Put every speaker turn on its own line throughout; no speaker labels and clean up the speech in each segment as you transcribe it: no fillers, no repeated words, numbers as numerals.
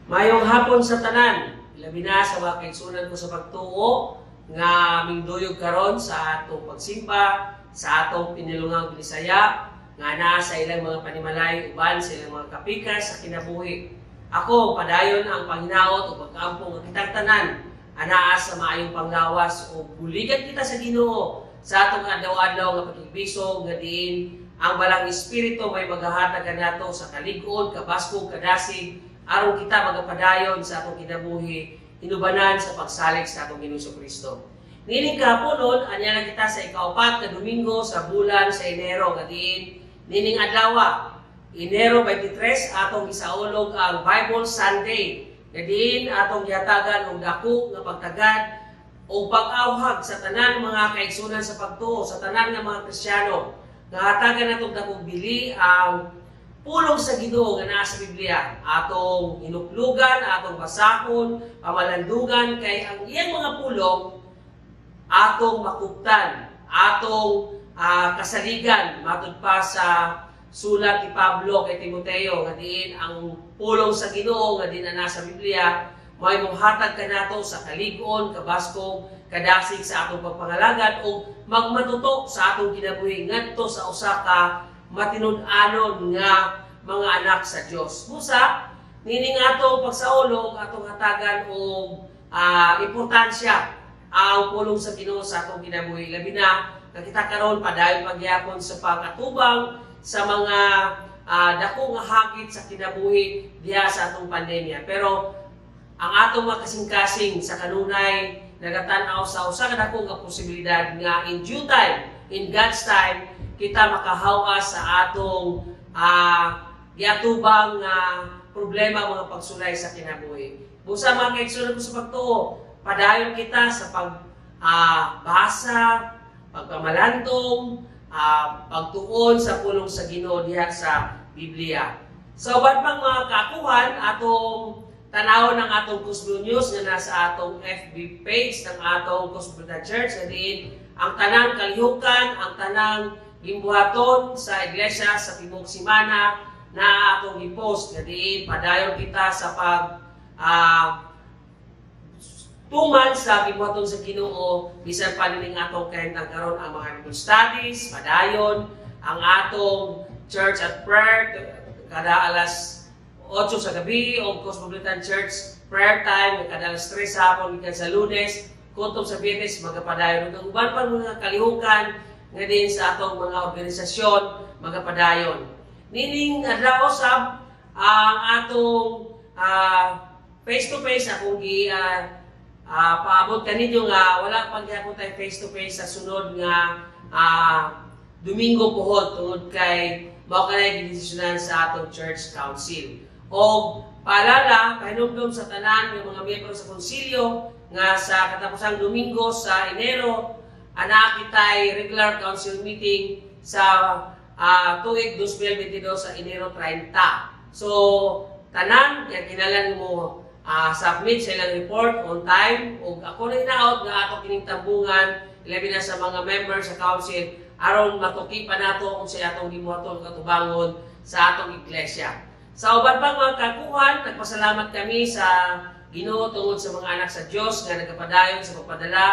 Mayong hapon sa tanan, labi na sa mga kaigsunan ko sa pagtuo nga mingduyog karon sa atong pagsimba, sa atong pinulungang Binisaya, nga naa sa ilang mga panimalay uban sa ilang mga kapikas sa kinabuhi. Ako padayon ang panghinaot o pagkaampo nga kitang tanan anaa sa maayong panglawas o buligan kita sa Ginoo sa atong adlaw-adlaw nga pakigbisog nga diin ang Balaang Espiritu may magahatag kanato sa kalig-on, kabaskog, kadasig aron kita magapadayon sa atong kinabuhi inubanan sa pagsalig sa atong Ginoong Kristo. Nining kahaponon, ania na kita sa ikaupat nga Domingo sa bulan sa Enero nga diin nining adlaw, Enero 23, atong gisaulog ang Bible Sunday nga diin atong gihatagan og dako nga pagtagad o pag-awhag sa tanan mga kaigsunan sa pagtuo, sa tanan nga mga Kristiyano nga hatagan natong dakong bili ang pulong sa Ginoo nga naa sa Biblia. Atong hinuklugan, atong basahon, pamalandungan kay ang iyang mga pulong atong makuptan, atong kasaligan matud pa sa sulat ni Pablo kay Timoteo nga diin ang pulong sa Ginoo nga diin na nasa Biblia may mohatag kanato sa kalig-on, kabaskog, kadasig sa atong pagpangalagad o magmatuto sa atong kinabuhi ngadto sa usa ka matinud-anon nga mga anak sa Dios. Busa, nining atong pagsaulog, atong hatagan og importansya ang pulong sa Ginoo sa atong kinabuhi. Labi na nga kita karon padayon pagyapon sa pag-atubang sa mga dako nga hakit sa kinabuhi diha sa atong pandemya. Pero ang atong mga kasing-kasing sa kanunay nagatan-aw sa usa ka dako nga posibilidad nga in due time, in God's time, kita makahawa sa atong giatubang nga problema, mga pagsulay sa kinabuhi. Busa, mga kaigsunan ko sa pagtuo, padayon kita sa pag basa, pagpamalandong, pagtuon sa pulong sa Ginoo diha sa Biblia. Sa uban pang mga kaakuhan, atong tanawon ang atong Cosmo News nga nasa atong FB page ng atong Cosmopolitan Church nga diin ang tanang kalihukan, ang tanang gimbuhaton sa iglesia sa tibuok simana na atong i-post nga diin padayon kita sa pag tuman sa gibuhaton sa Ginoo bisan pa nining atong kahimtang karon. Ang mga Bible studies padayon, ang atong church at prayer kada alas 8 sa gabi o Cosmopolitan Church prayer time kada alas 3 sa hapon gikan sa Lunes kutob sa Biyernes magapadayon, ug ang uban pang mga kalihukan nga din sa atong mga organisasyon magapadayon. Nining adlaw usab ang atong face to face, akong gi paabot kaninyo nga wala pa gyapon tayo face to face sa sunod nga Domingo puhon tungod kay mao kanay gidesisyonan sa atong church council. Og paalala, pahinumdom sa tanan nga mga miyembro sa konsilyo nga sa katapusang Domingo sa Enero ana kitay regular council meeting sa tuig 2022 sa Enero 30. So tanan nga kinahanglan mo submit sa ilang report on time ug ako na hinaot nga ato kining tambungan, ilabi na sa mga members sa council, aron matuki pa nato kung sa atong gibuhaton katubangon sa atong iglesia. Sa uban pang mga kakuhan, nagpasalamat kami sa Ginoo tungod sa mga anak sa Dios nga nagapadayon sa pagpadala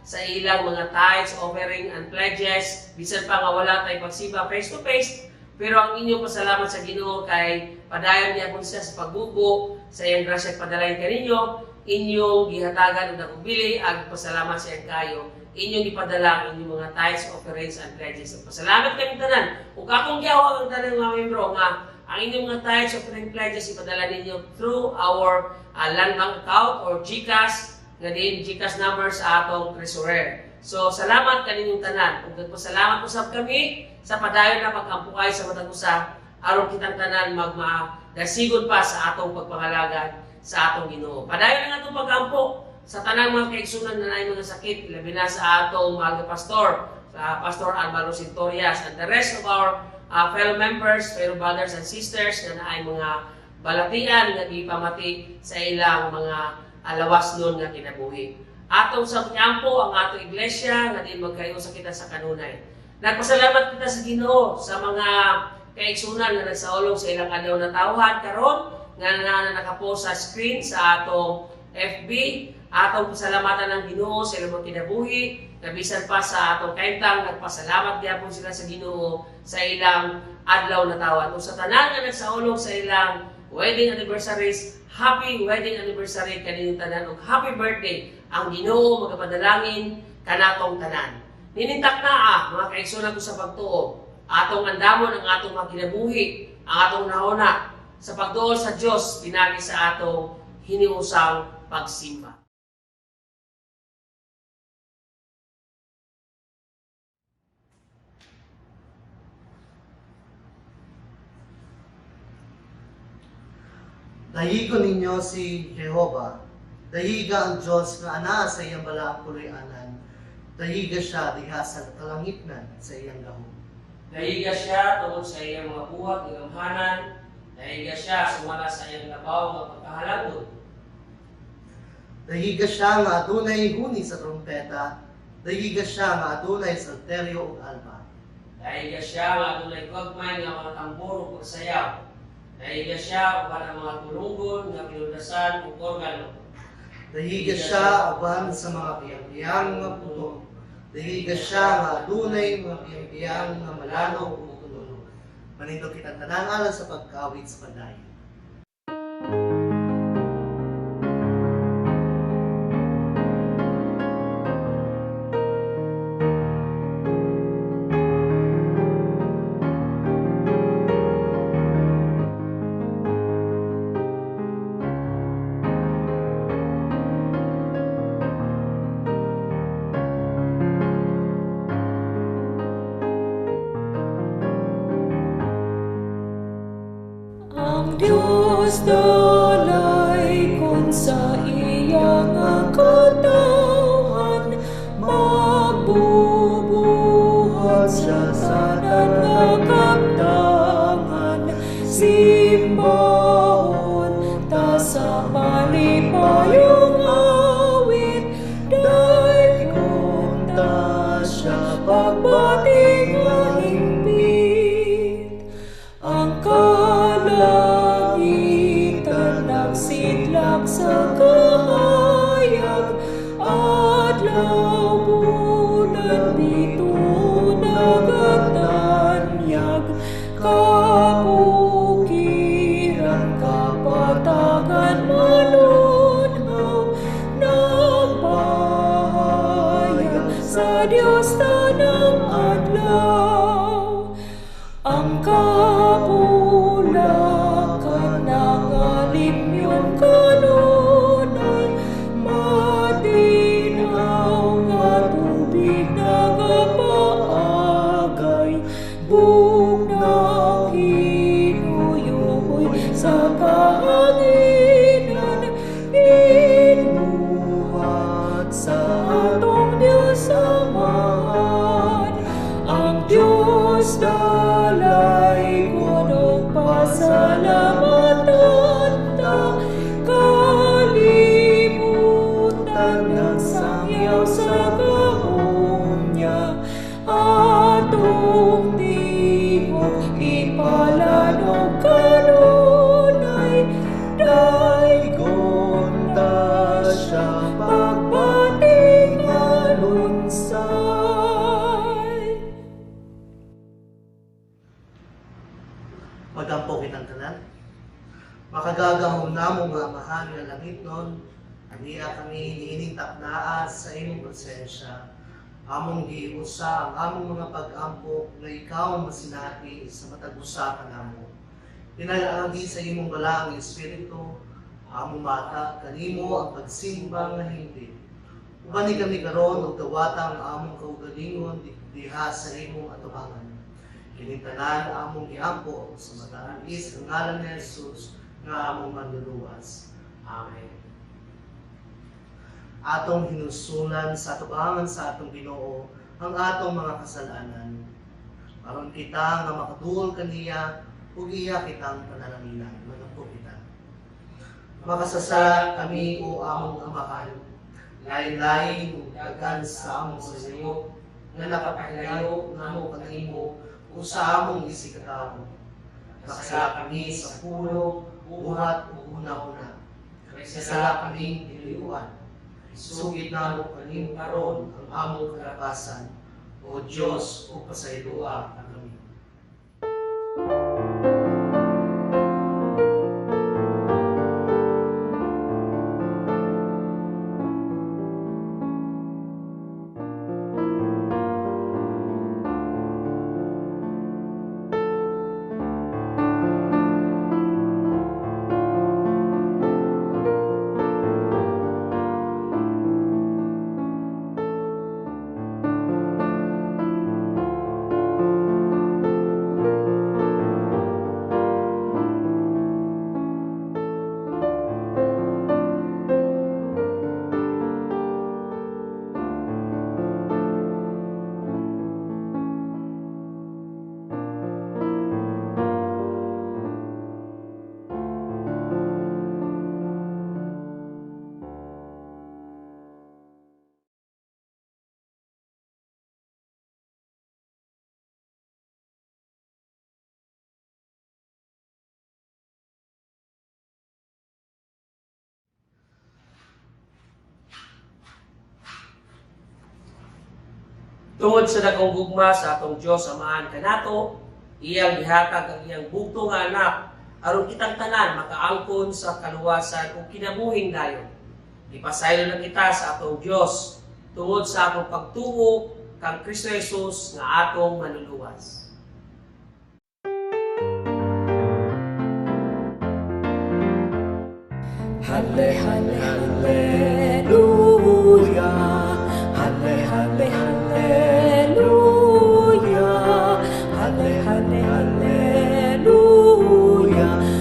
sa ilang mga tithes, offering, and pledges. Bisan pa nga wala tay pagsimba face to face, pero ang inyong pasalamat sa Ginoo kay padayon gyapon siya sa pagbugo sa iyang grasya at padalain kaninyo, inyong gihatagan og dakong bili ag pasalamat sa iyang kayo. Inyong gipadala ang inyong mga tithes, offerings, and pledges. So, pasalamat kami tanan. Ug akong giawhag ang tanan mga membro nga ang inyong mga tithes, offering, pledges ipadala ninyo through our Land Bank account or GCash nga diin GCash number sa atong treasurer. So salamat kaninyong tanan. Ug nagpasalamat usab kami sa padayon na pag-ampukay sa matag usa aron kitang tanan magmadasigon pa sa atong pagpangalagad sa atong Ginoo. Padayon ang atong pag-ampo sa tanang mga kaigsunan na naay mga sakit, labi na sa atong mahal nga pastor, sa Pastor Alvaro Sintorias, and the rest of our fellow members, fellow brothers and sisters na naay mga balatian nga gipamati sa ilang mga alawas nun nga kinabuhi. Atong sa giampo ang atong iglesia nga diin magkayusa kita sa kanunay. Nagpasalamat kita sa Ginoo sa mga kaigsunan nga nagsaulog sa ilang Adlaw na Tawhan karon. nga naa na nakapost sa screen sa atong FB. Atong pasalamatan ang Ginoo sa ilang mga kinabuhi, nga bisan pa sa atong kahimtang nagpasalamat gyapon sila sa Ginoo sa ilang adlaw na tawan. Ug sa tanan nga nagsaulog sa ilang wedding anniversaries, happy wedding anniversary kaninyong tanan ug happy birthday. Ang Ginoo magapadalangin kanatong tanan. Nining taknaa, mga kaigsuonan ko sa pagtuo, atong andamon ang atong mga kinabuhi, ang atong nahuna sa pagduol sa Dios pinagi sa atong hiniusang pagsimba.
Dayigon ninyo si Jehova. Dayiga ang Diyos nga anaa sa iyang balaang puloy-anan. Dayiga siya diha sa kalangitnan sa iyang gahom.
Dayiga siya tungod sa iyang mga buhat nga gamhanan, dayiga siya sumala sa iyang labaw nga pagkahalangdon.
Dayiga siya nga adunay huni sa trompeta. Dayiga siya nga adunay salteryo ug alpa.
Dayiga siya nga adunay gagmay nga mga tambor ug pagsayaw. Dayiga siya uban ang mga tulunggon nga binuldasan ug organo.
Dayiga siya uban sa mga biyang-biyang nga puto. Dayiga siya nga adunay mga biyang-biyang nga malano ug tulo. Manindot kitang tanan alang sa pagkawit sa padayon.
Ang Diyos dalaykon sa iya nga katawhan, magbubuhat siya sa tanan nga kaptangan, simbahon ta sa malipayong awit, daygon ta siya pagbati nga higpit. Ang kalangitan nagsidlak sa kahayag, adlaw, bulan, bituon nagatanyag, kabukiran, kapatagan, malunhaw, nagpahayag sa Diyos tanang adlaw. Ang kapulakan ng alimyon kanunay, matinaw nga tubig nagapaagay, bugnaw hinuyuhoy sa kahanginan, binuhat sa atong Diyos Amahan. Ang Diyos dalaykon og pasalamatan ta, kalibutan nagsangyaw sa gahom niya, atong tingog ipalanog kanunay, daygon ta siya pagbati nga lunsay.
Magampo kitang tanan. Makagagahom namo nga Amahan nga langitnon, ania kami niining taknaa sa imong presensya. Among giusa ang among mga pag-ampo nga ikaw ang masinati sa matag usa kanamo. Pinaagi sa imong balaang espiritu, among mata kanimo ang pagsimba nga hingpit. Ubani kami karon ug dawata ang among kaugalingon diha sa imong atubangan. Kining tanan among giampo sa matamis ang ngalan ni Jesus nga among manluluwas.
Amen.
Atong hinusulan sa atubangan sa atong Ginoo ang atong mga kasalanan, aron kita nga makaduol kaniya ug iya kitang panalanginan. Magampo kita. Makasasala kami, o among Amahan, lain-lain ug daghan sa among sayop nga nakapahilayo namo kanimo o sa among isigkatawo. Nakasala kami sa pulong. Buhat ug huna-huna. Kay sa sala kaming ginuyuan. Sugid namo kanimo karon ang among kalapasan. O Dios, ug pasayloa na kami.
Tungod sa dakong gugma sa atong Dios Amahan kanato, iyang gihatag ang iyang bugtong nga anak aron kitang tanan makaangkon sa kaluwasan ug kinabuhing dayon. Gipasaylo na kita sa atong Dios tungod sa atong pagtuo kang Kristo Jesus nga atong manluluwas.
Halle, halle, halleluja. Halle, halle, halleluja. Halle, halle, halleluja.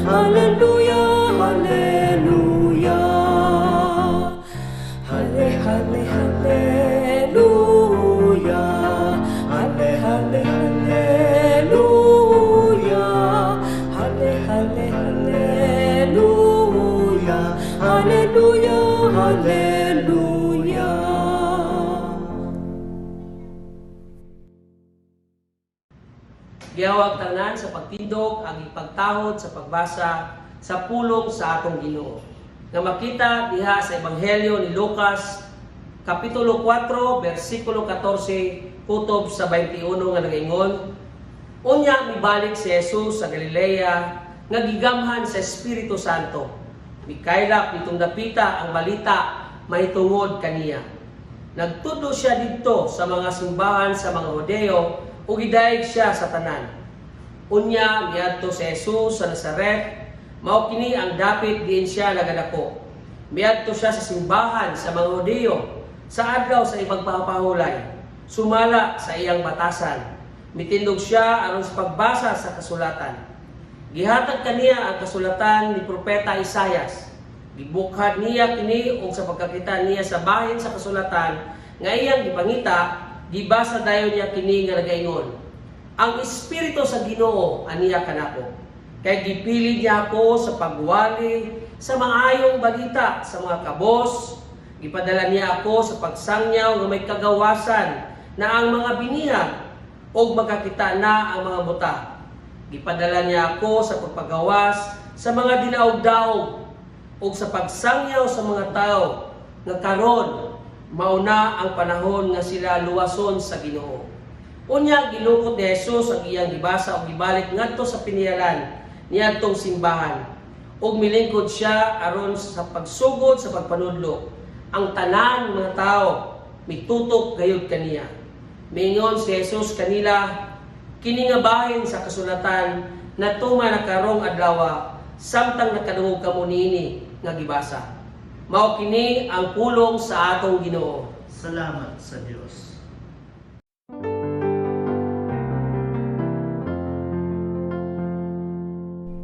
Halleluja, halleluja. Halle, halle, halleluja. Halle, halle, halleluja. Halle, halle, halleluja. Halleluja, halleluja.
Giyawag tanan sa pagtindog ang ipagtahod sa pagbasa sa pulong sa atong Ginoo. Nga makita diha sa Ebanghelyo ni Lucas kapitulo 4 bersikulo 14 kutob sa 21 nga nagaingon: Unya mibalik si Jesus sa Galilea nga gigamhan sa Espiritu Santo. Mikaylap nitong dapita ang balita mahitungod kaniya. Nagtudlo siya didto sa mga simbahan sa mga Hudeo ug gidayeg siya sa tanan. Unya miadto si Jesus sa Nazaret, mao kini ang dapit diin siya nagadako. Miadto siya sa simbahan sa mga Hudeo sa adlaw sa ipagpapahulay, sumala sa iyang batasan. Mitindog siya aron sa pagbasa sa kasulatan. Gihatag kaniya ang kasulatan ni propeta Isayas. Gibukhad niya kini ug sa pagkakita niya sa bahin sa kasulatan nga iyang gipangita, gibasa dayon niya kini nga nagaingon: Ang espiritu sa Ginoo aniya kanako. Kay gipili niya ako sa pagwali sa maayong balita sa mga kabos. Gipadala niya ako sa pagsangyaw nga may kagawasan na ang mga binihag ug makakita na ang mga buta. Gipadala niya ako sa pagpagawas sa mga dinaog-daog ug sa pagsangyaw sa mga tao nga karon mao na ang panahon nga sila luwason sa Ginoo. Unya gilukot ni Jesus ang iyang gibasa ug gibalik ngadto sa piniyalan niadtong simbahan ug milingkod siya aron sa pagsugod sa pagpanudlo. Ang tanan mga tao mitutok gayud kaniya. Miingon si Jesus kanila, "Kini nga bahin sa kasulatan natuman na karong adlaw samtang nakadungog kamo niini nga gibasa." Mao kini ang pulong sa atong Ginoo.
Salamat sa Dios.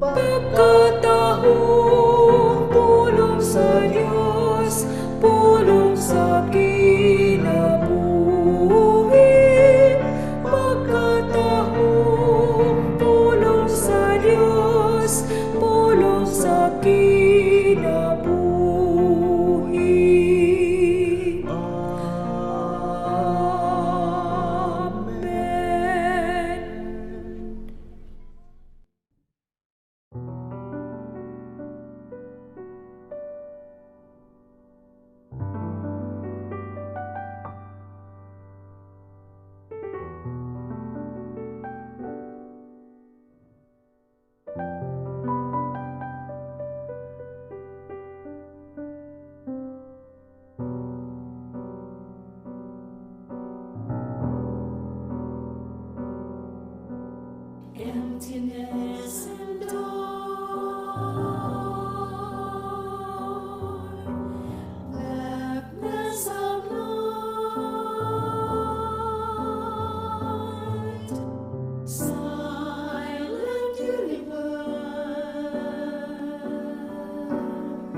Pagkatahong pulong sa Diyos, pulong sa kinabuhi. Pagkatahong pulong sa Diyos, pulong sa kinabuhi.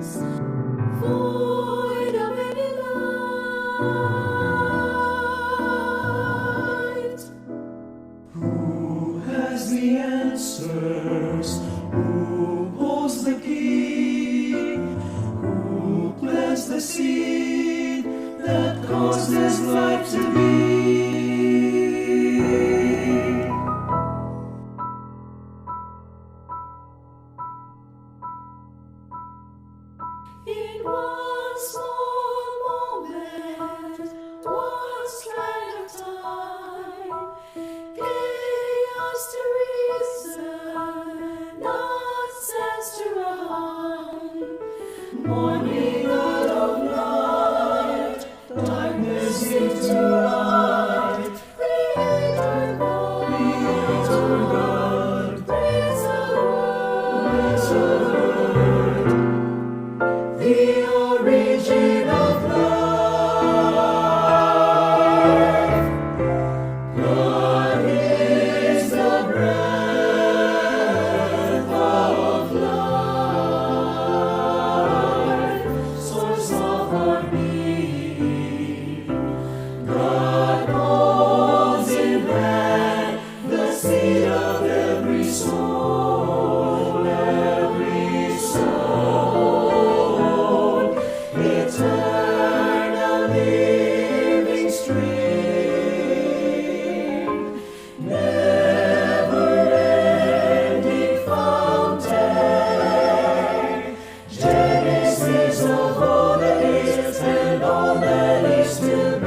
darkness, void of any light.
Who has the answers? Who holds the key? Who plants the seed that causes life to be?
In one small moment, one stride of time, chaos to reason, nonsense to rhyme.
Morning out of night, darkness into light.
Creator God,
Creator God,
breathes a word.
bless the earth, the origin of life. God is the breath of life, source of our being. God holds in hand the seed of every soul, eternal living stream, never-ending fountain, genesis of all that is and all that is to be.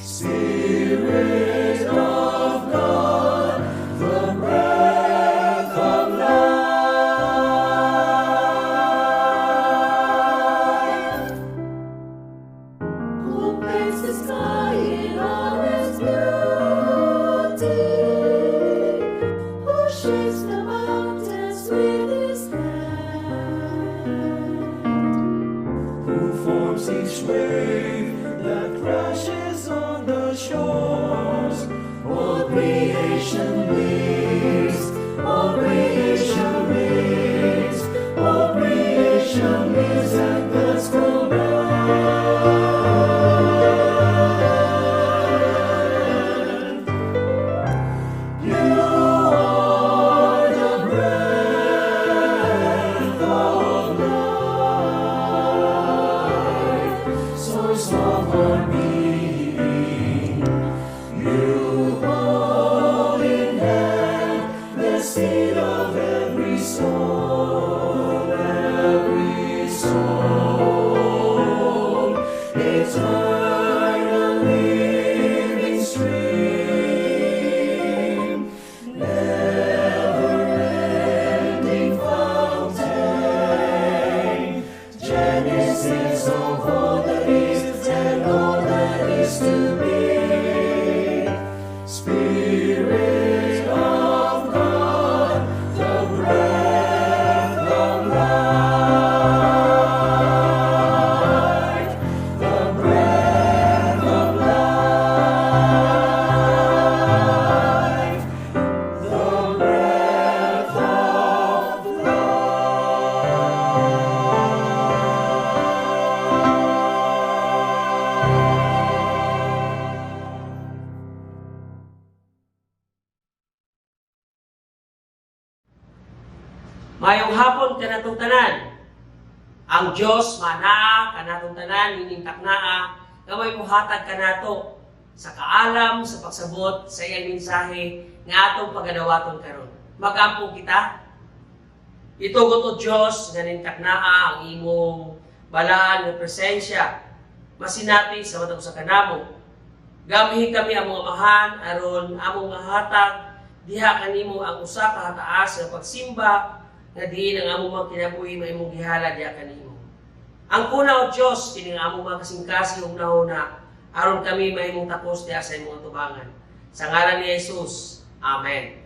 Spirit of God, the breath of life.
Who paints the sky in all its beauty? Who shapes the mountains with his hand?
Who forms each wave that crashes on the shores? All creation lives, all creation lives, all creation lives at God's command. You are the breath of life, source of our being. You hold in hand the seed of every soul, eternal living stream, never-ending fountain, genesis of all that is and all that is to be. Spirit of God, the breath of life, the breath of life, the breath of
Mayong hapon kanatong tanan. Ang Dios manaa kanatong tanan nining taknaa nga may muhatag kanato sa kaalam sa pagsabot sa iyang mensahe nga atong pagadawaton karon. Magampo kita. Itugot o Dios nga ning taknaa ang imong balaan nga presensya masinati sa matag usa kanamo. Gamhi kami among Amahan aron among mahatag diha kanimo ang usa ka hataas nga pagsimba nga diin ang among mga kinabuhi mahimong gihalad diha kanimo. Ang kuna o Dios kini ang among mga kasing-kasing ug nahuna aron kami mahimong takos diha sa imong atubangan. Sa ngalan ni Jesus. Amen.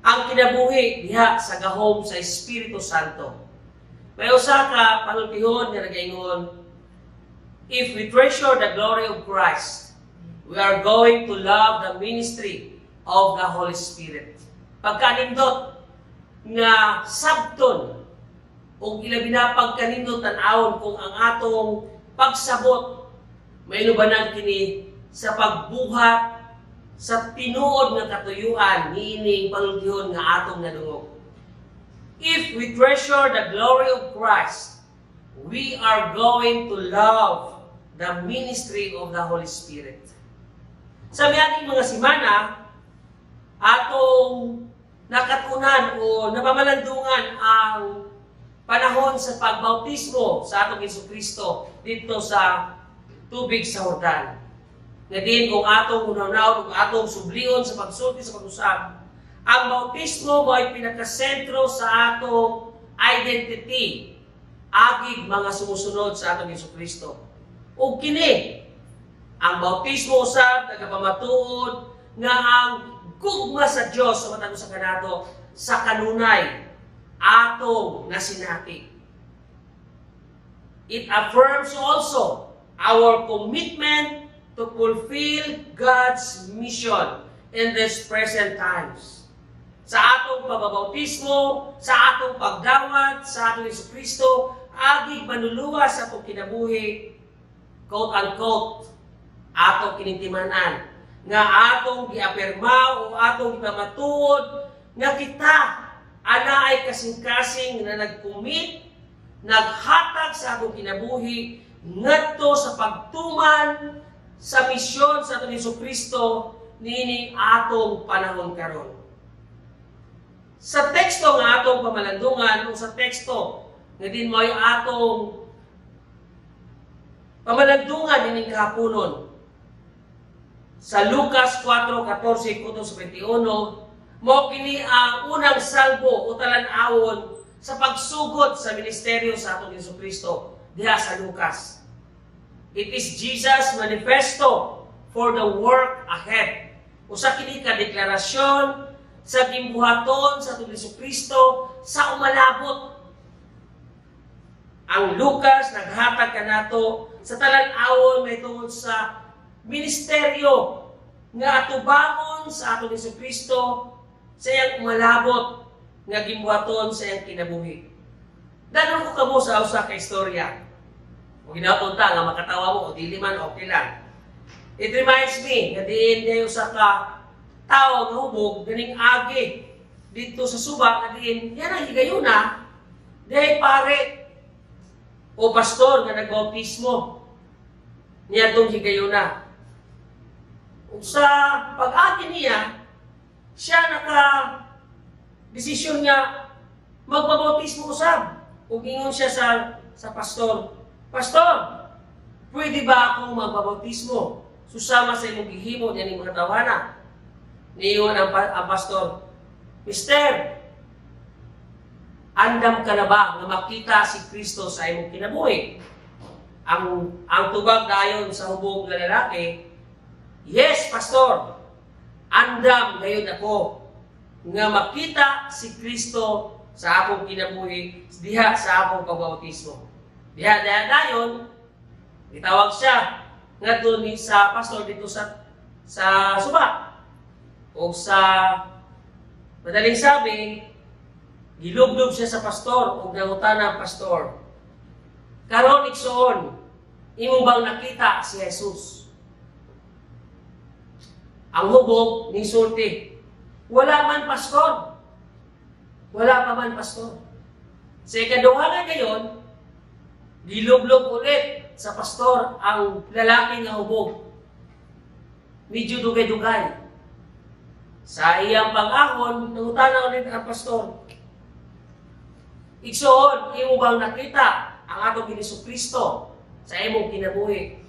Ang kinabuhi diha sa gahom sa Espiritu Santo. May usa ka panultihon nga nagaingon, "If we treasure the glory of Christ, we are going to love the ministry of the Holy Spirit." Pagkanindot, nga sabton ug ilabi na pagkanindot tan-awon kung ang atong pagsabot mainubanan kini sa pagbuhat sa tinuod nga katuyuan niining panultihon nga atong nadungog. If we treasure the glory of Christ, we are going to love the ministry of the Holy Spirit. Sa miaging mga simana, atong nakatunan o napamalandungan ang panahon sa pagbautismo sa atong Hesus Kristo dito sa tubig sa Jordan. Nga din kung atong hunahunahon ug atong sublion sa pagsulti, sa pag-usab, ang bautismo mo ay pinakasentro sa atong identity agig mga sumusunod sa atong Hesus Kristo. Ug kini ang bautismo usab nagapamatuod nga ang gugma sa Dios sa matag usa kanato sa kanunay atong nasinati. It affirms also our commitment to fulfill God's mission in this present times. Sa atong pagbabautismo, sa atong pagdawat sa atong Hesus Kristo, agig manluluwas sa atong kinabuhi, quote unquote, atong kinintimanan, nga atong giapirma o atong gipamatuod nga kita ana ay kasing-kasing na nag-commit, naghatag sa atong kinabuhi ngadto sa pagtuman sa misyon sa atong Hesus Kristo niining atong panahon karon. Sa teksto nga atong pamalandungan o sa teksto nga din mo ay atong pamalandungan ining kahaponon sa Lucas 4:14 sa 21, mo kini ang unang salbo o talan-awon sa pagsugod sa ministeryo sa atong Hesus Kristo diha sa Lucas. It is Jesus' manifesto for the work ahead. Usa kini ka deklarasyon sa gimbuhaton sa atong Hesus Kristo sa umalabot. Ang Lucas naghatag kanato sa talan-awon may tungod sa ministeryo nga atubangon sa atong Hesus Kristo sa iyang umalabot nga gimbuhaton sa iyang kinabuhi. Dalon ko kamo sa usa ka istorya. O ginaton ta nga makatawa mo o dili man, okay lang. It reminds me nga diin niya usa ka tawo nga hubog ganing agi dito sa suba nga diin yan ang higayuna dahil pare o pastor nga nagbautismo niya tong higayuna. Ug sa pag-agi niya, siya naka desisyon nga magbabautismo usab. Ug ingon siya sa pastor, "Pastor, pwede ba akong magbabautismo susama sa imong gihimo niya ning mga tawana?" Niingon ang pastor, "Mister, andam ka na ba nga makita si Kristo sa imong kinabuhi?" Ang tubag dayon sa hubog nga lalaki, "Yes, pastor. Andam gayud ako nga makita si Kristo sa akong kinabuhi diha sa akong pagbautismo." Diha diha dayon, gitawag siya ngadto ni sa pastor dito sa suba. O sa madaling sabi, gilublob siya sa pastor ug nangutana ang pastor, "Karon igsoon, imo bang nakita si Jesus?" Ang hubog nisulti, "Wala man, pastor. Wala pa man, pastor." Sa ikaduha na ngayon, gilublob ulit sa pastor ang lalaki nga hubog. Medyo dugay-dugay. Sa iyang pag-ahon, nangutana ulit ang pastor, "Igsoon, imo bang nakita ang atong Hesus Kristo sa imong kinabuhi?"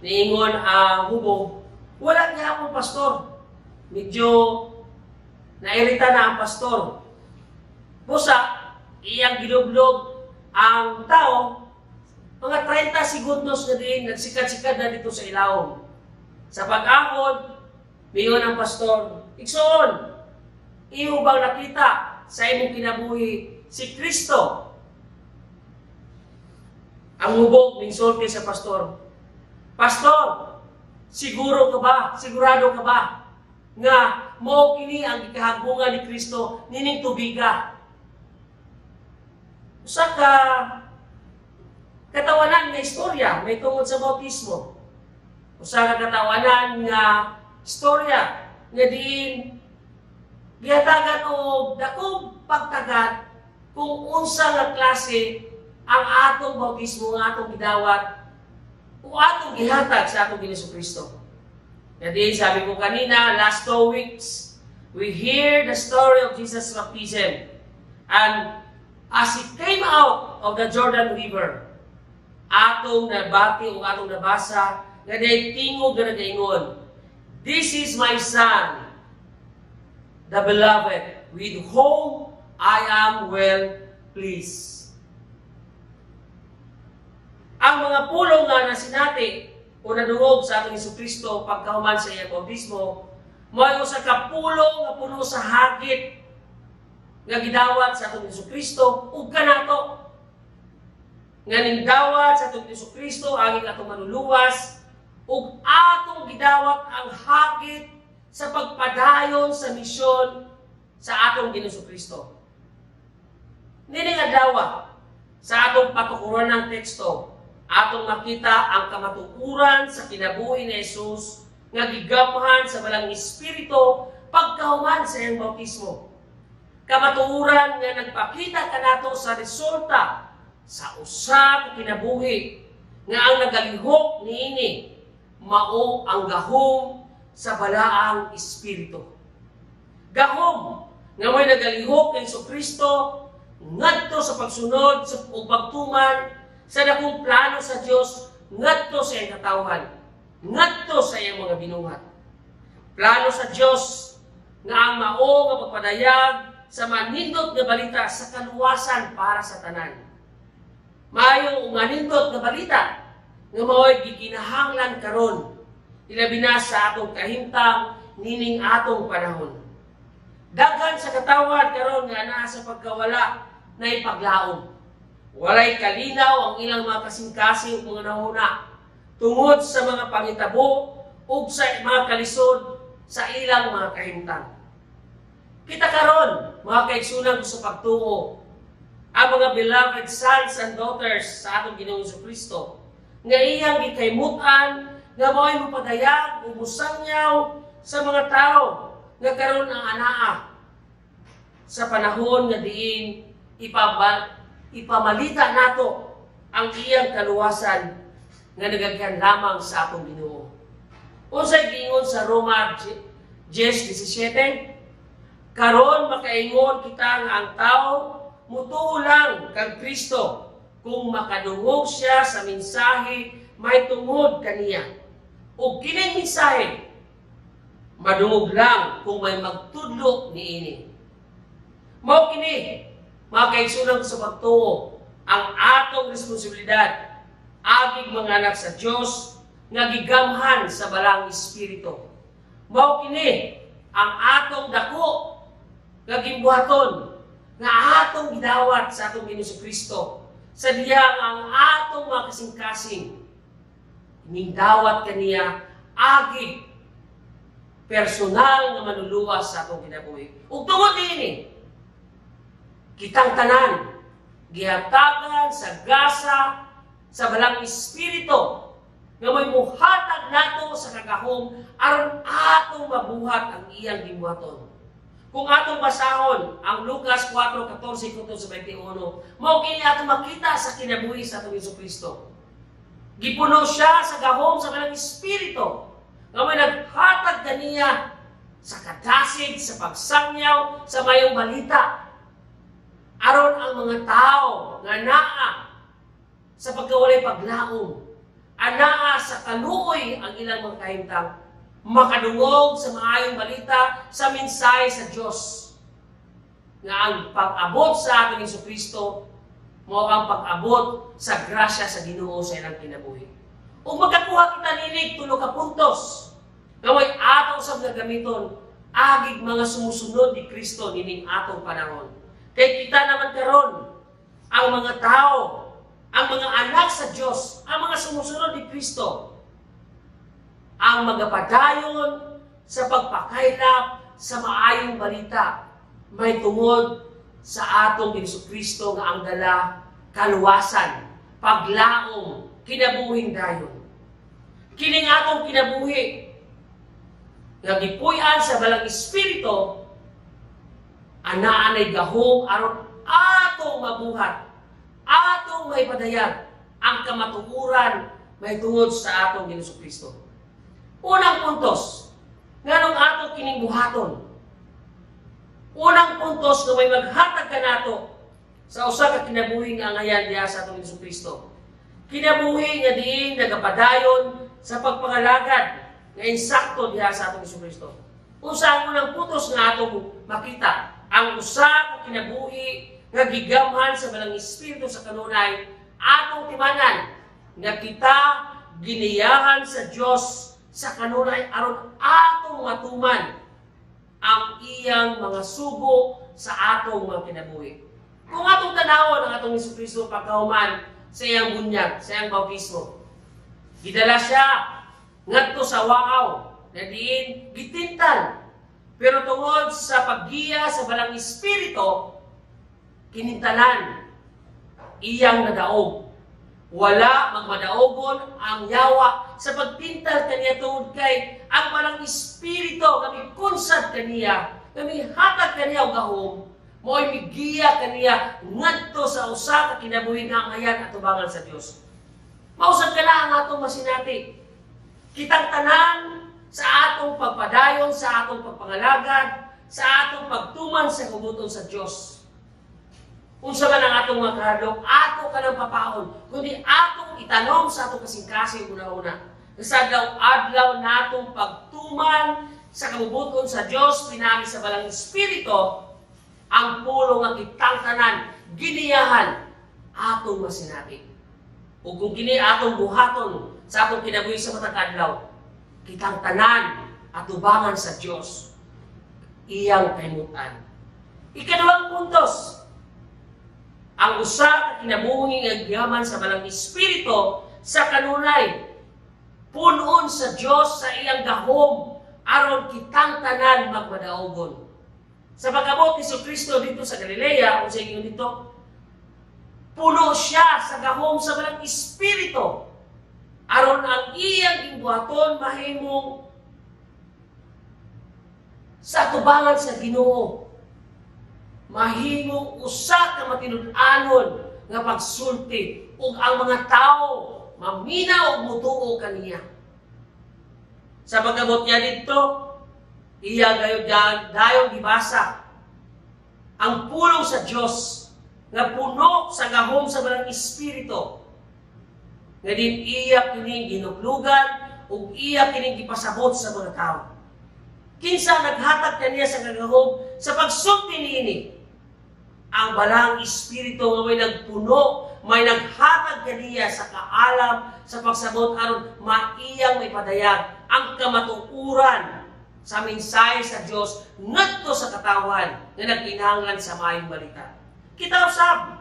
Niingon ang hubog, "Wala gihapon, pastor." Medyo nairita na ang pastor. Busa, iyang gilublob ang tao, mga 30 segundos na din, nagsikat-sikat na dito sa ilawom. Sa pag-ahon, miingon ang pastor, "Igsoon, imo bang nakita sa imong kinabuhi si Kristo?" Ang hubog ning sulti sa pastor, "Pastor, siguro ka ba, sigurado ka ba nga mao kini ang gikahagbungan ni Kristo nining tubiga?" Usa ka katawanan nga istorya may tungod sa bautismo. Usa ka katawanan nga istorya nga diin gihatagan og dakong pagtagat kung unsa nga klase ang atong bautismo nga atong gidawat o atong gihatag sa atong Ginoong Kristo. Nga diin sabi ko kanina, last 2 weeks, we hear the story of Jesus' baptism. And as he came out of the Jordan River, atong nabati o atong nabasa nga naay tingog nga nagaingon, "This is my Son, the Beloved, with whom I am well pleased." Ang mga pulong nga nasinati o nadungog sa atong Hesus Kristo pagkahuman sa iyang bautismo, mao usa ka pulong nga puno sa hagit nga gidawat sa atong Hesus Kristo ug kanato. Nga nindawat sa atong Hesus Kristo ang atong Manluluwas ug atong gidawat ang hagit sa pagpadayon sa misyon sa atong Ginoong Kristo. Nining adlaw, sa atong patukuran ng teksto, atong makita ang kamatuoran sa kinabuhi ni Jesus nga gigamhan sa Balaang Espiritu pagkahuman sa iyang bautismo. Kamatuoran nga nagpakita kanato sa resulta sa usa ka kinabuhi nga ang nagalihok niini mao ang gahom sa Balaang Espiritu. Gahom nga mo'y nagalihok kay Kristo ngadto sa pagsunod sa ug pagtuman sa dakong plano sa Dios ngadto sa iyang katawhan, ngadto sa iyang mga binuhat. Plano sa Dios nga ang mao nga pagpadayag sa manindot nga balita sa kaluwasan para sa tanan. Maayo ug manindot nga balita nga mao'y gikinahanglan karon, ilabi na sa atong kahimtang nining atong panahon. Daghan sa katawhan karon nga naa sa pagkawala na ipaglaom. Walay kalinaw ang ilang mga kasing-kasing ug mga hunahuna tungod sa mga pangitabo ug sa mga kalisod sa ilang mga kahimtang. Kita karon, mga kaigsunan ko sa pagtuo, ang mga beloved sons and daughters sa atong Ginoong Kristo nga iyang gikaymutan nga mao'y mopadayag ug mosangyaw sa mga tao nga karon ang anaa sa panahon nga diin ipamalita nato ang iyang kaluwasan nga nagagikan lamang sa atong Ginoo. Unsay giingon sa Roma 10:17? Karon makaingon kita nga ang tao mutuo lang kang Kristo kung makadungog siya sa mensahe may tungod kaniya. Ug kining mensahe madungog lang kung may magtudlo niini. Mao kini, mga kaigsunan ko sa pagtuo, ang atong responsibilidad agig mga anak sa Dios nga gigamhan sa Balaang Espiritu. Mao kini ang atong dako nga gimbuhaton nga atong gidawat sa atong Ginoong Kristo sa diya nga ang atong mga kasing-kasing nindawat kaniya agig personal nga Manluluwas sa atong kinabuhi. Ug tungod niini, kitang tanan gihatagan sa gasa sa Balaang Espiritu nga may muhatag nato sa kagahom aron atong mabuhat ang iyang gibuhaton. Kung atong basahon ang Lucas 4:14 kutob sa 21, mao kini atong makita sa kinabuhi sa atong Hesus Kristo. Gipuno siya sa gahom sa Balaang Espiritu nga may naghatag kaniya sa kadasig sa pagsangyaw sa mayong balita aron ang mga tao nga naa sa pagkawalay paglaom, anaa sa kaluoy ang ilang mga kahimtang, makadungog sa maayong balita sa mensahe sa Dios nga ang pag-abot sa atong Hesus Kristo mao ang pag-abot sa grasya sa Ginoo sa ilang kinabuhi. Ug magkakuha kita ninig tulo ka puntos nga may ato sa nga gamiton agig mga sumusunod ni Kristo nining atong panahon. Kay kita naman karon ang mga tao, ang mga anak sa Dios, ang mga sumusunod ni Kristo, ang magapadayon sa pagpakaylap sa maayong balita may tungod sa atong Kristo nga ang dala kaluwasan, paglaom, kinabuhing dayon. Kining atong kinabuhi nga gipuy-an sa Balang Espiritu, anaa nay gahom aron atong mabuhat, atong maipadayag ang kamatuoran mahitungod sa atong Ginoong Kristo. Unang puntos, nganong ato kining buhaton? Unang puntos nga may maghatag kanato sa usa ka kinabuhi nga angayan diha sa atong Ginoong Kristo. Kinabuhi nga diin nagapadayon sa pagpangalagad nga insakto diha sa atong Ginoong Kristo. Unsa ang unang puntos nga atong makita? Ang usa ka kinabuhi nga gigamhan sa Balang Espiritu sa kanunay, atong timanan nga kita giniyahan sa Dios sa kanunay aron atong matuman ang iyang mga sugo sa atong mga kinabuhi. Kung atong tanawon ang atong Hesus Kristo pagkahuman sa iyang bunyag, sa iyang bautismo, gidala siya ngadto sa waaw na diin gitintal. Pero tungod sa paggiya sa Balang Espiritu, kinintalan iyang nadaog. Wala magmadaogon ang yawa sa pagtintal kaniya tungod kay ang Balang Espiritu nga mikunsad kaniya, nga mihatag kaniya og gahom, mao'y migiya kaniya ngadto sa usa ka kinabuhi nga angayan atubangan sa Dios. Mausab ka na ang atong masinati. Kitang tanan sa atong pagpadayon, sa atong pagpangalagad, sa atong pagtuman sa kabubut-on sa Dios. Unsa man ang atong mga kahadlok, ato kanang papaon, kundi atong itanom sa atong kasing-kasing una-una. Sa adlaw-adlaw natong pagtuman sa kabubut-on sa Dios pinaagi sa Balang Espiritu, ang pulong nga kitang tanan giniyahan, atong masinati. Ug kung kini atong buhaton sa atong kinabuhi sa matag adlaw, kitang tanan atubangan sa Dios, iyang kalimutan. Ikaduhang puntos, ang usa ka kinabuhi nga gigamhan sa Balang Espiritu sa kanunay, punon sa Dios sa iyang gahom aron kitang tanan magmadaogon. Sa pag-abot ni Kristo dito sa Galilea, kung sa inyo dito, puno siya sa gahom sa Balang Espiritu aron ang iyang gibuhaton mahimong sa atubangan sa Ginoo, mahimong usa ka matinud-anon nga pagsulti ug ang mga tao maminaw ug mutuo kaniya. Sa pag-abot niya didto, iya gayud dayon gibasa ang pulong sa Dios nga puno sa gahom sa Balang Espiritu, nga din iya kining ginuklugan ug iya kining gipasabot sa mga tao. Kinsa naghatag kaniya sa kagahom sa pagsulti niini? Ang Balang Espiritu nga may nagpuno, may naghatag kaniya sa kaalam sa pagsabot aron maiyang maipadayag ang kamatuoran sa mensahe sa Dios ngadto sa katawhan nga nagkinahanglan sa maayong balita. Kita usab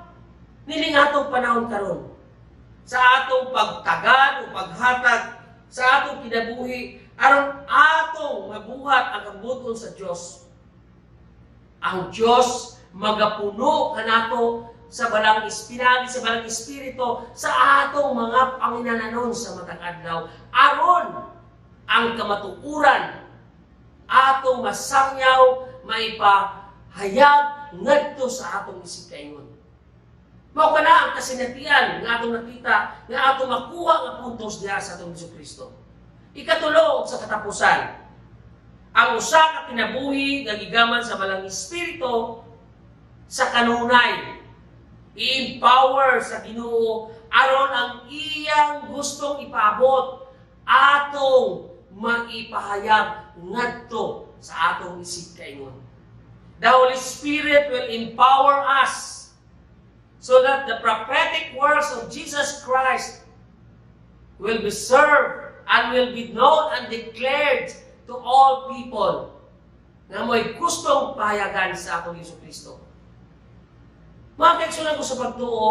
nining atong panahon karon, sa atong pagtagad o paghatag sa atong kinabuhi aron atong mabuhat ang kabubut-on sa Dios, ang Dios magapuno kanato sa balang espiritu, sa Balang Espiritu sa atong mga panginananon sa matag adlaw aron ang kamatuoran atong masangyaw, maipahayag ngadto sa atong isigkaingon. Mao kana ang kasinatian nga atong nakita nga atong makuha nga puntos diha sa atong Hesus Kristo. Ikatulo sa katapusan, ang usa ka kinabuhi nga gigamhan sa Balang Espiritu sa kanunay, i-empower sa Ginoo aron ang iyang gustong ipaabot atong maipahayag ngadto sa atong isigkaingon. The Holy Spirit will empower us so that the prophetic works of Jesus Christ will be served and will be known and declared to all people nga mo'y gustong pahayagan sa atong Hesus Kristo. Mga kaigsuonan ko sa pagtuo,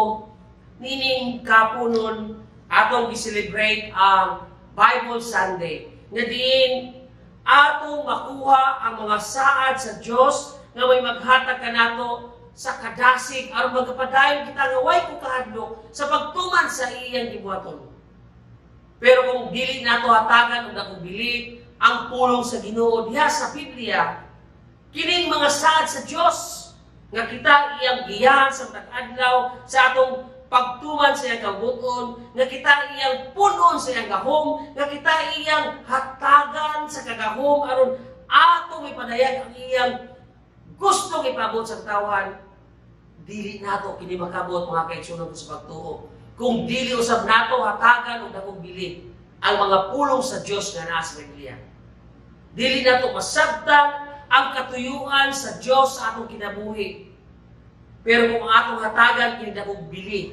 nining kapunon atong gi-celebrate ang Bible Sunday nga diin atong makuha ang mga saad sa Dios nga may maghatag kanato sa sa kadasig aron magapadayon kita nga way ko kahadlok sa pagtuman sa iyang gibuhaton. Pero kung dili nato hatagan og dakong bili ang pulong sa Ginoo diha sa Biblia, kining mga saad sa Dios nga kita iyang giyahan sa matag adlaw sa atong pagtuman sa iyang kabubut-on, nga kita iyang punon sa iyang gahom, nga kita iyang hatagan sa kagahom aron atong ipadayag ang iyang gustong ipabot sa katawhan, dili nato kini makabot, mga kaigsuonan ko sa pagtuo, kung dili usab nato hatagan og dakong bili ang mga pulong sa Dios nga naa sa Biblia. Dili nato masabtan ang katuyuan sa Dios sa atong kinabuhi. Pero kung atong hatagan kini dakong bili,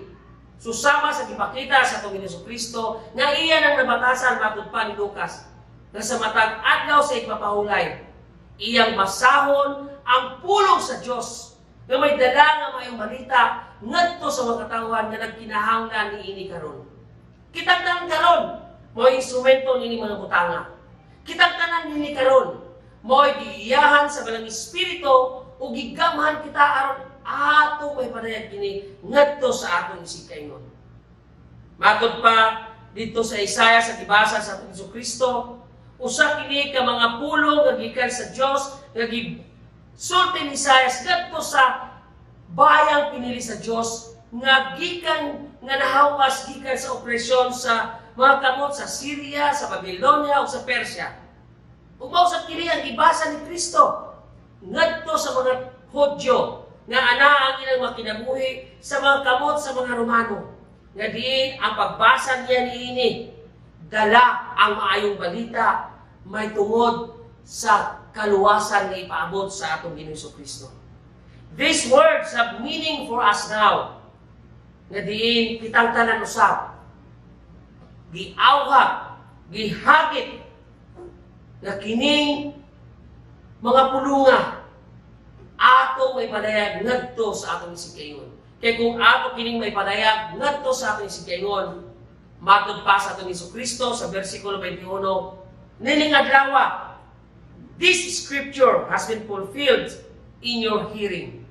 susama sa gipakita sa atong Ginoong Kristo nga iya nang nabatasan matud pa ni Lucas nga sa matag adlaw sa igpapahulay, iyang basahon ang pulong sa Dios nga may dala nga maayong balita ngadto sa mga katawhan nga nagkinahanglan niini karon. Kitang tanan karon mo'y instrumento niini mga butanga. Kitang tanan nini karon mo'y gigiyahan sa Balang Espiritu ug gigamhan kita aron atong may padayag kini ngadto sa atong isigkaingon. Matod pa dito sa Isaiah sa gibasa sa atong Hesus Kristo, usa kini ka mga pulong nga gikan sa Dios nga gisulti ni Isaiah ngadto sa bayang pinili sa Dios nga gikan nga nahawas gikan sa opresyon sa mga kamot sa Syria, sa Babylonia ug sa Persia. Ug mao sa kini ang gibasa ni Kristo ngadto sa mga Hudyo nga anaa ang ilang mga kinabuhi sa mga kamot sa mga Romano, nga diin ang pagbasa niya niini dala ang maayong balita may tungod sa kaluwasan nga ipaabot sa atong Ginoong Kristo. These words have meaning for us now, nga diin kitang tanan usab giawhag, gihagit nga kining mga pulunga atong may padayag ngadto sa atong isigkaingon. Kay kung ato kining may padayag ngadto sa atong isigkaingon, matod pa sa atong Hesus Kristo sa versikulo 21, "Nining adlaw, this scripture has been fulfilled in your hearing."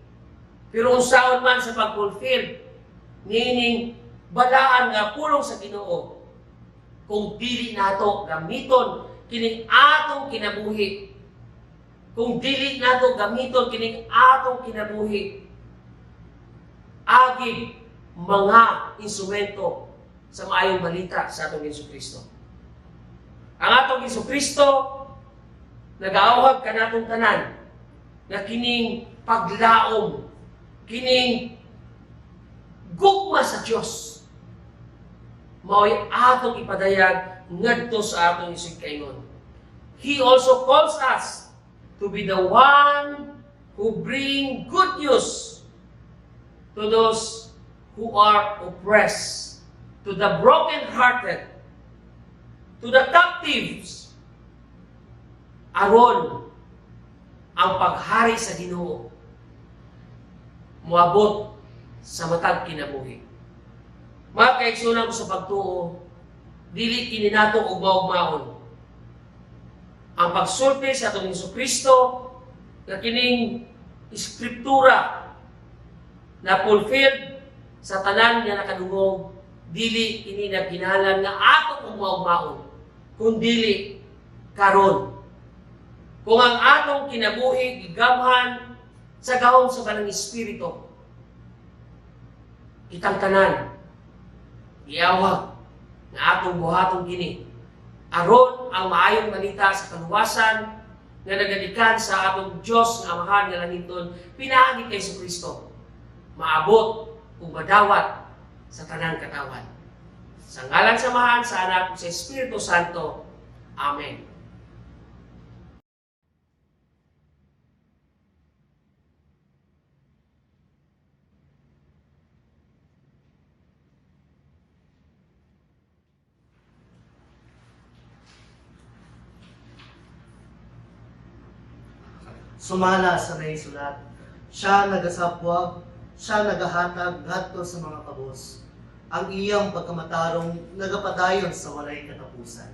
Pero unsaon man sa pag-fulfill nining balaan nga pulong sa Ginoo kung dili nato gamiton kining atong kinabuhi, kung dili nato gamiton kining atong kinabuhi agi mga instrumento sa maayong balita sa atong Hesus Kristo? Ang atong Hesus Kristo nagaawhag kanatong tanan nga kining paglaom, kining gugma sa Dios mao'y atong ipadayag ngadto sa atong isigkaingon. He also calls us to be the one who bring good news to those who are oppressed, to the broken-hearted, to the captives, aron ang paghari sa Ginoo moabot sa matag kinabuhi. Mga kaigsuonan ko sa pagtuo, dili kini nato ugma-ugmaon. Ang pagsulti sa atong Hesus Kristo nga kining eskriptura na fulfilled sa tanan nga nakadungog, dili ini nagkinahanglan nga atong ugma-ugmaon, kundili karon. Kung ang atong kinabuhi gigamhan sa gahom sa Balang Espiritu, kitang tanan giawhag nga atong buhaton kini aron ang maayong balita sa kaluwasan nga nagadikan sa atong Dios nga Amahan nga langiton pinaagi kay Kristo maabot ug madawat sa tanang katawan. Sa ngalan sa Amahan, sa Anak, ug sa Espiritu Santo. Amen.
Sumala sa naisulat, siya nagasapwag, siya nagahatag ngadto sa mga kabos. Ang iyang pagkamatarong nagapadayon sa walay katapusan.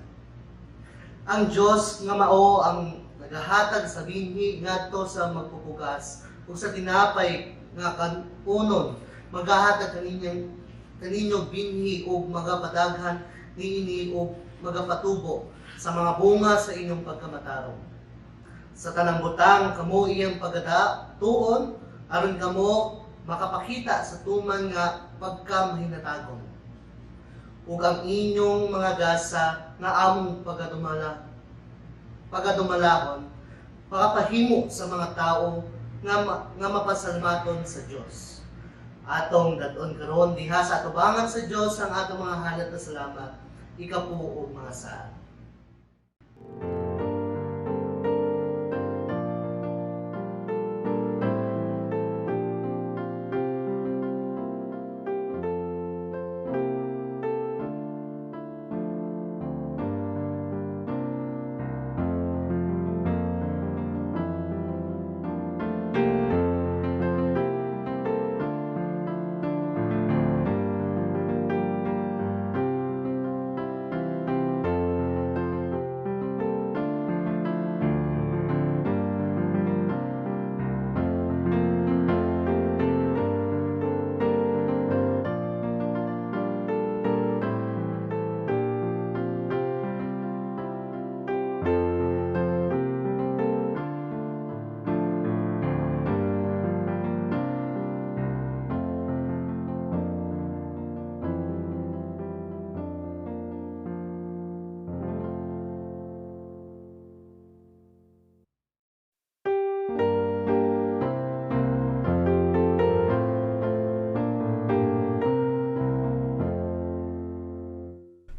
Ang Dios nga mao ang nagahatag sa binhi ngadto sa magpupugas ug sa tinapay nga kan-onon, magahatag kaninyo binhi ug magapadaghan niini ug magapatubo sa mga bunga sa inyong pagkamatarong. Sa tanang butang kamo iyang pagatuon aron kamo makapakita sa tuman nga pagkamahinatagon. Ug ang inyong mga gasa nga among pagadumalahon makapahimo sa mga tao nga mapasalamaton sa Dios. Atong dad-on karon diha sa atubangan sa Dios ang atong mga halad na salamat, ikapu ug mga saad.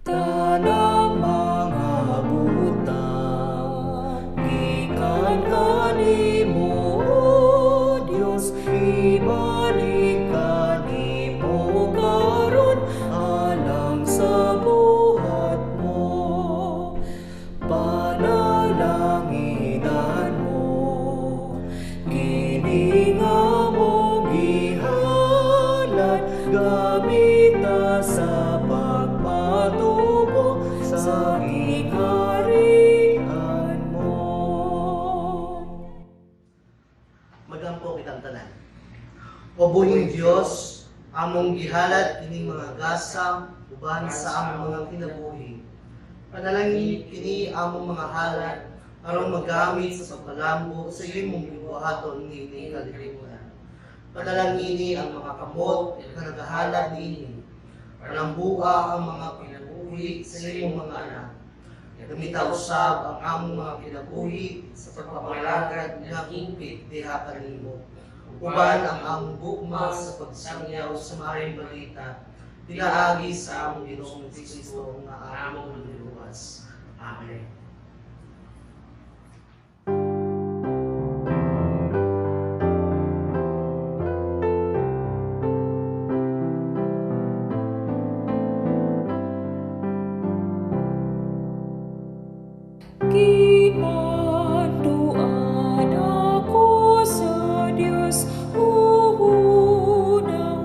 Tanang mga butang gikan kanimo, O Dios, ibalik kanimo karon alang sa buhat mo. Panalanginan mo, kini nga among gihalad, gamita sa pagpatubo sa gingharian mo.
Magampo kitang tanan. O buhing Dios, among gihalad kining mga gasa uban sa among mga kinabuhi. Panalangin kini among mga halad aron magamit sa pagpalambo sa imong gibuhaton niining kalibutan. Panalangini ang mga kamot nga nagahalad niini. Palambua ang mga kinabuhi sa imong mga anak. Gamita usab ang among mga kinabuhi sa pagpamalagad nga hingpit diha kanimo. Uban ang among gugma sa pagsangyaw sa maayong balita, pinaagi sa among Ginoong Kristo nga among Manluluwas. Amen.
Gimanduan ako sa Dios, una-unang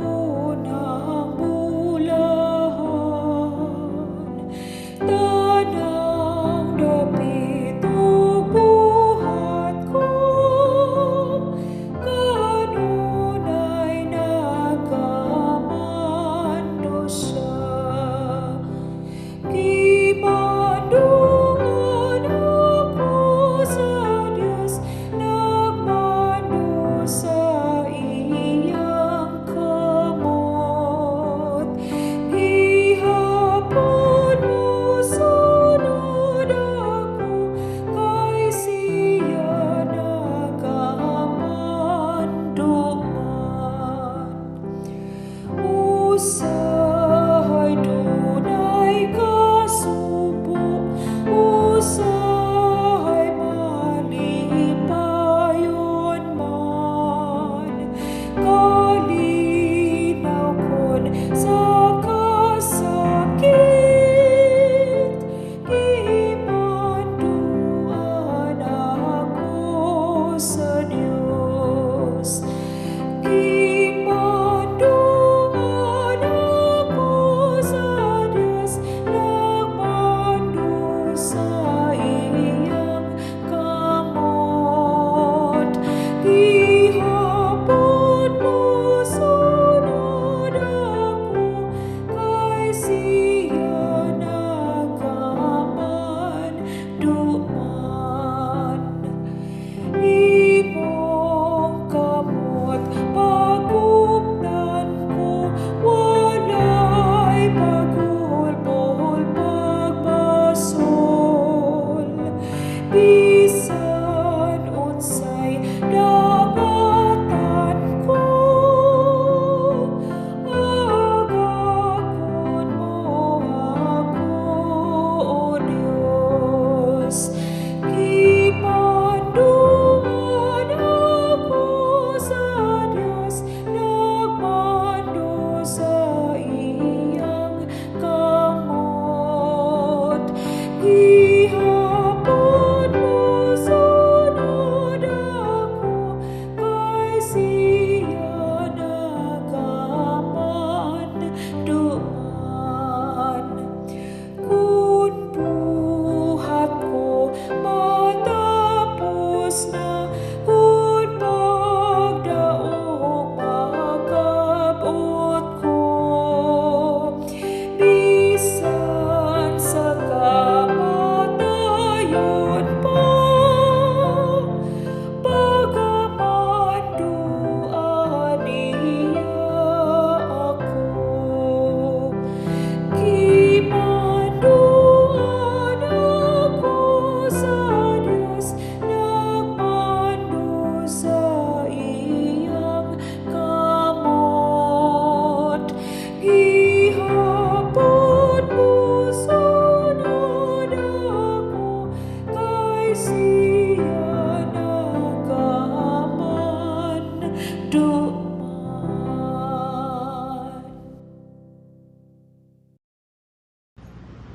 bulahan. Tanang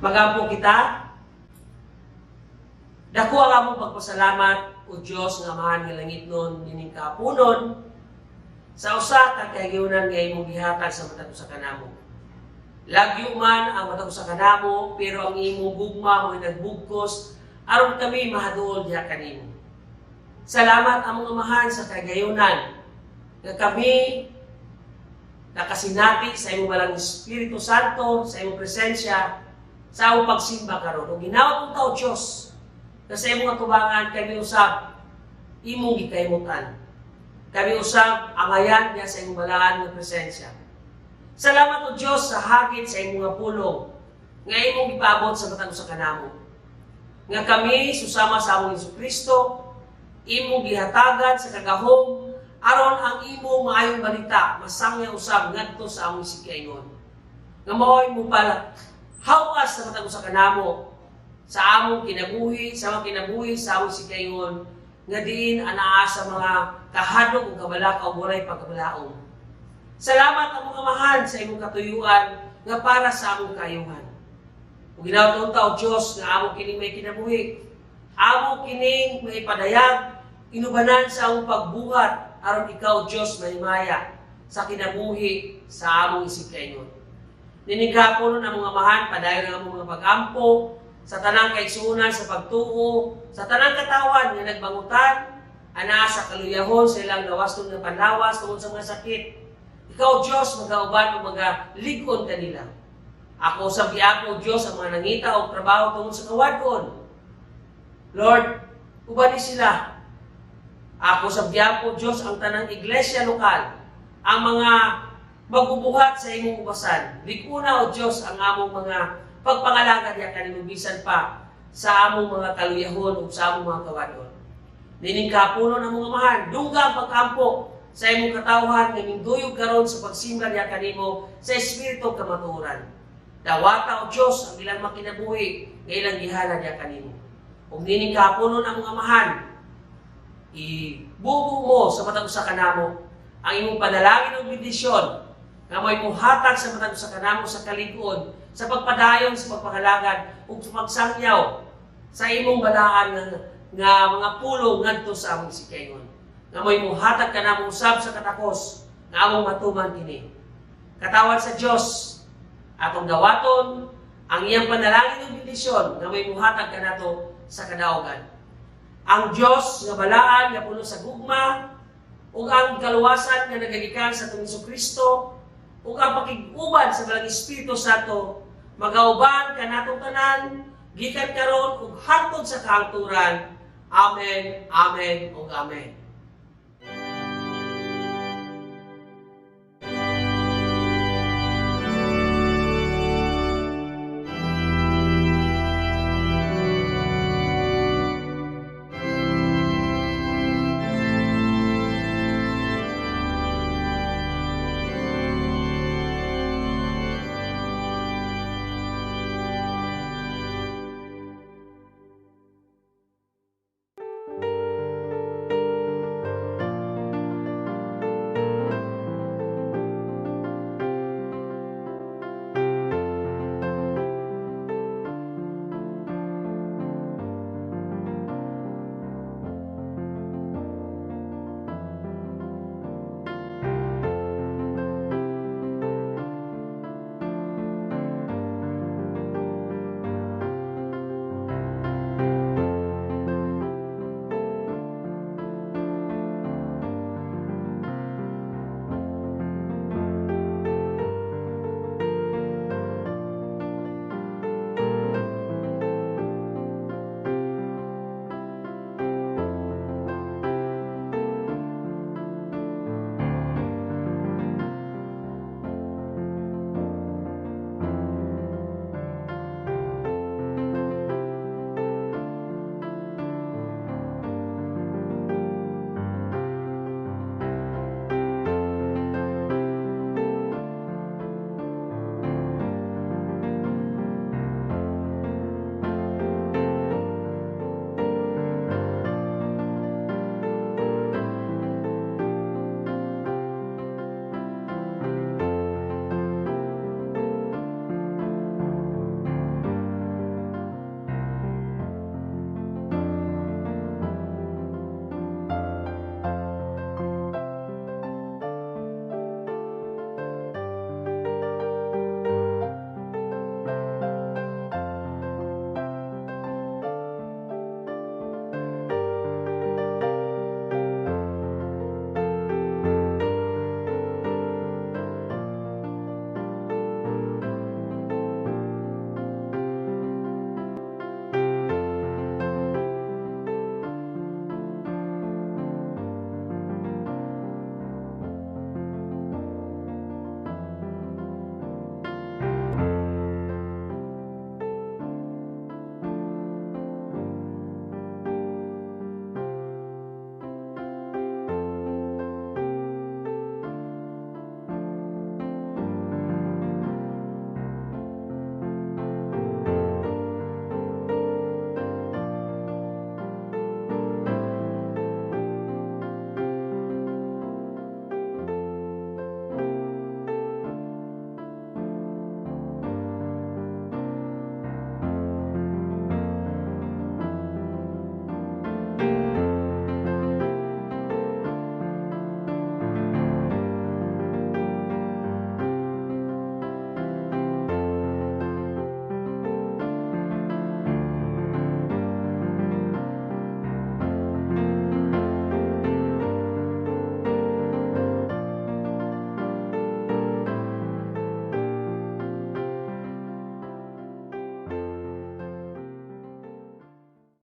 Magampo kita. Dako ang among pagpasalamat, O Diyos nga Amahan nga langitnon, nining kahaponon sa usa ka kahigayunan nga imong gihatag sa matag usa kanamo. Lagyo man ang matag usa kanamo, pero ang imong gugma mo nagbugkos aron kami mahaduol diha kanimo. Salamat, among Amahan, sa kahigayunan nga kami nakasinati sa imong Balang Espiritu Santo, sa imong presensya, sa among pagsimba karon. Ug ginawat ko, Diyos, na sa imong atubangan kami usab imong gikahimutan. Kami usab angayan niya sa imong balaan nga presensya. Salamat, O Diyos, sa hagit sa imong nga pulong nga imong gipaabot sa matag usa kanamo. Nga kami susama sa among Hesus Kristo imong gihatagan sa kagahom aron ang imong maayong balita masangya usab ngadto sa among isig-kaingon. Nga mao'y mo pala hawas sa matag usa kanamo sa among kinabuhi, sa among kinabuhi sa among isig-kaingon nga diin anaa sa mga kahadlok ug kabalaka ug walay pagkabalaom. Salamat, among Amahan, sa imong katuyuan nga para sa among kaayuhan. Ug ginawat ta, O Dios, nga amo kining may kinabuhi. Amo kining may padayag inubanan sa among pagbuhat aron ikaw, Dios, mahimaya sa kinabuhi sa among isig-kaingon. Nining kahaponon, among Amahan, padayon ang among mga pag-ampo sa tanang kaigsuonan sa pagtuo, sa tanang katawan nga nagbangutan, anaa sa kaluyahon sa ilang lawasnon nga panlawas tungod sa mga sakit. Ikaw, Diyos, magauban o magalig-on kanila. Ako sa giapo, Diyos, ang mga nangita og trabaho tungod sa kawadon. Lord, ubani sila. Ako sa giapo, Diyos, ang tanang iglesia lokal, ang mga magbubuhat sa imong ubasan. Lig-una, O Diyos, ang among mga pagpangalaga diha kanimo bisan pa sa among mga kaluyahon ug sa among mga kawadon. Nining kahaponon, among Amahan, dungga ang pag-ampo sa imong katawhan nga mingduyog karon sa pagsimba diha kanimo sa espiritu kamatuoran. Dawata, O Diyos, ang ilang makinabuhi nga ilang gihalad diha kanimo. Ug nining kahaponon, among Amahan, ibubo mo sa matag usa kanamo ang imong panalangin ug bendisyon nga mo'y muhatag sa matag usa kanamo sa kalig-on, sa pagpadayon sa pagpangalagad ug sa pagsangyaw sa imong balaan nga mga pulong ngadto sa among isig-kaingon. Nga mo'y muhatag kanamo usab sa katakos nga among matuman kini. Katawhan sa Dios, atong dawaton ang iyang panalangin ug bendisyon nga mo'y muhatag kanato sa kadaugan. Ang Dios nga balaan nga puno sa gugma ug ang kaluwasan nga nagagikan sa atong Kristo ug ang pakig-uban sa Balang Espiritu Santo magauban kanatong tanan gikan karon ug hangtod sa kahangturan. Amen, amen ug amen.